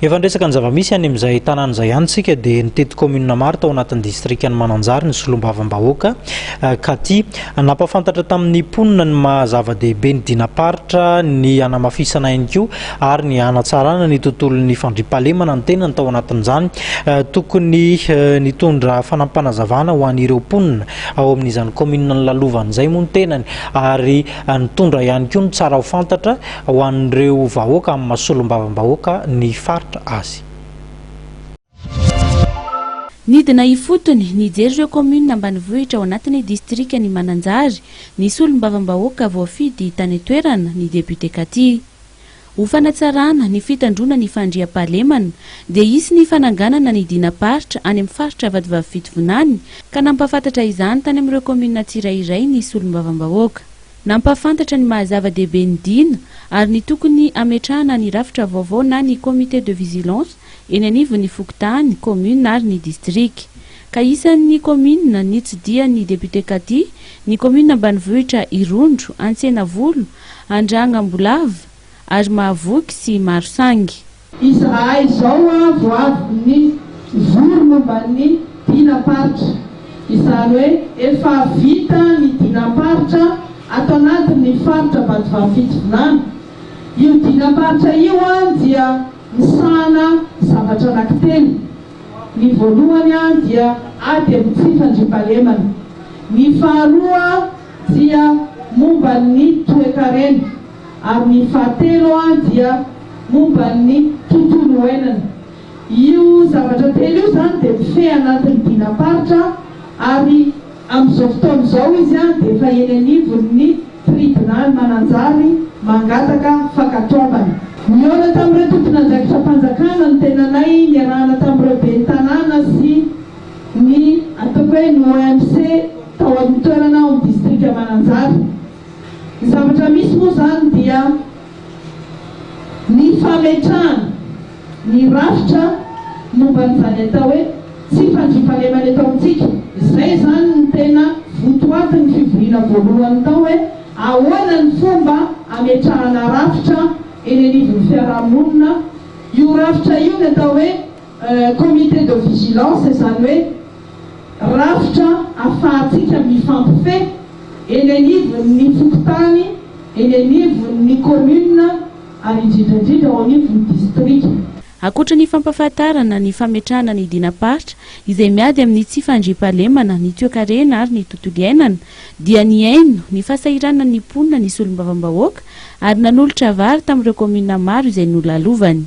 Efa niresaka ny zava-misy any amin'izay tanàna izay ihany isika dia nitety kaominina maro tao anatin'ny distrikan'i Mananjary ny solombavambahoaka Cathy. Nampahafantatra tamin'ny mponina ny maha zava-dehibe ny dinam-paritra, ny hanamafisana ihany koa ary ny hanatsarana ny tontolon'ny fandriampahalemana ny tenany tao anatin'izany. Tokony nitondra fanampinazavana ho an'ireo mponina ao amin'izany kaominina nolalovany izay moa ny tenany ary nitondra ihany koa ny tsara ho fantatra ho an'ireo vahoaka amin'ny maha solombavambahoaka ny faritra azy. Nidina ifotony nijery ireo kaominina ambanivohitra ao anatin'ny distrikan'i Mananjary ny solombavambahoaka voafidy tany an-toerana, ny député Cathy. Ho fanatsarana ny fitandroana ny fandriampahalemana dia hisy ny fananganana ny dinam-paritra any amin'ny faritra Vatovavy Fitovinany ka nampahafantatra izany tany amin'ireo kaominina tsirairay ny solombavambahoaka. Nampahafantatra ny maha zava-dehibe ny dina ary ny tokony hametrahana ny rafitra vaovao na ny comité de vigilance eny anivon'ny fokontany, commune ary ny distrika. Ka isan'ny kaominina nitsidihan'ny député Cathy ny kaominina ambanivohitra Irondro, Antsenavolo, Andragnambolava ary Mahavoky sy Marosangy. Izahay izao vao avy nivory momba ny dinam-paritra. Izany hoe efa vita ny dinam-paritra ato anatin'ny faritra Vatovavy Fitovinany. Io dinam-paritra io dia misahana zavatra anankitelo. Ny voalohany dia ady amin'ny tsy fandriampahalemana. Ny faharoa dia momba ny toekarena. Ary ny fahatelo dia momba ny tontolo iainana. Io zavatra telo io izany dia mifehy anatin'ny dinam-paritra ary amin'izao fotoana izao izy dia efa eny anivon'ny tribonaly Mananjary mangataka fankatoavana. Nihaona tamin'ireo tompon'andraikitram-panjakana ny tenanay niarahana tamin'ireo ben'ny tanàna sy ny ataoko hoe ny OMC tao amin'ny toerana ao amin'ny distrika Mananjary. Ny zavatra misy moa izany dia ny fametrahana ny rafitra momba an'izany atao hoe tsy fandriampahalemana eto amintsika. Izay izany no tena votoatin'ny fivoriana voalohany tao hoe ahoana ny fomba hametrahana rafitra eny anivon'ny fiarahamonina. Io rafitra io ny atao hoe comité de vigilance, izany hoe rafitra ahafahantsika mifampifehy eny anivon'ny fokontany, eny anivon'ny commune ary indrindra indrindra ao anivon'ny distrika. Ankoatra ny fampahafantarana ny fametrahana ny dinam-paritra izay miady amin'ny tsy fandriampahalemana, ny toekarena ary ny tontolo iainana dia nihaino ny fahasahiranan'ny mponina ny solombavambahoaka ary nanolotra vary tamin'ireo kaominina maro izay nolalovany.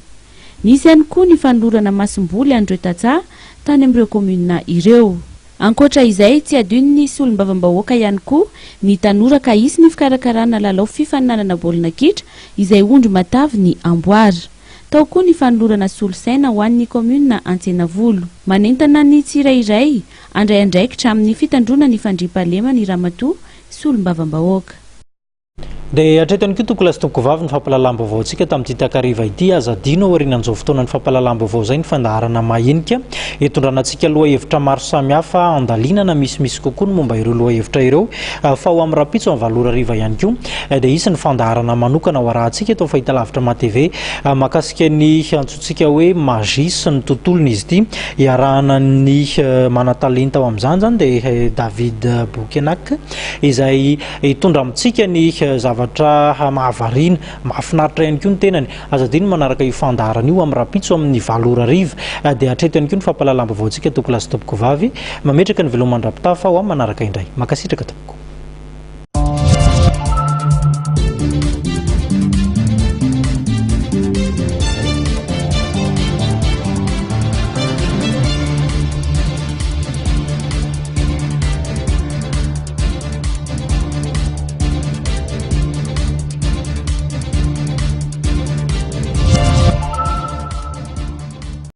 Nisy ihany koa ny fanolorana masomboly an'ireo tantsaha tany amin'ireo kaominina ireo. Ankoatra izay, tsy adinon'ny solombavambahoaka ihany koa ny tanora ka hisy ny fikarakarana lalao fifaninanana baolina kitra izay ondry matavy ny amboara. Tao koa ny fanolorana solosaina ho an'ny kaominina Antsenavolo. Manentana ny tsirairay handray andraikitra amin'ny fitandroana ny fandriampahalemana i Ramatoa solombavambahoaka. Dia hatreto ihany koa tompokolahy sy tompokovavy ny fampahalalam-baovaontsika tamin'ity takariva ity. Aza adino aorianan'izao fotoanan'ny fampahalalam-baovao izay ny fandaharana Mahenika. Hitondrana antsika lohahevitra maro samihafa handalinana misimisy kokoa ny momba ireo lohahevitra ireo. Fa ho amin'ny rahampitso amin'ny valo ora hariva ihany koa dia hisy ny fandaharana manokana ho arahantsika eto amin'ny fahitalavitra MATV mahakasika ny antsointsika hoe magie sy ny tontolony izy ity. Iarahana ny manan-talenta ao amin'izany izany dia David Boukenak izay Hitondra amintsika ny zavatra mahavariana, mahafinaritra ihany koa ny tenany. Aza adino ny manaraka io fandaharana io amin'ny rahampitso amin'ny valo ora hariva. Dia hatreto ihany koa ny fampahalalam-baovaontsika tompokolahy sy tompokovavy. Mametraka ny veloma mandra-pitafa ho amin'ny manaraka indray. Mankasitraka tompoko.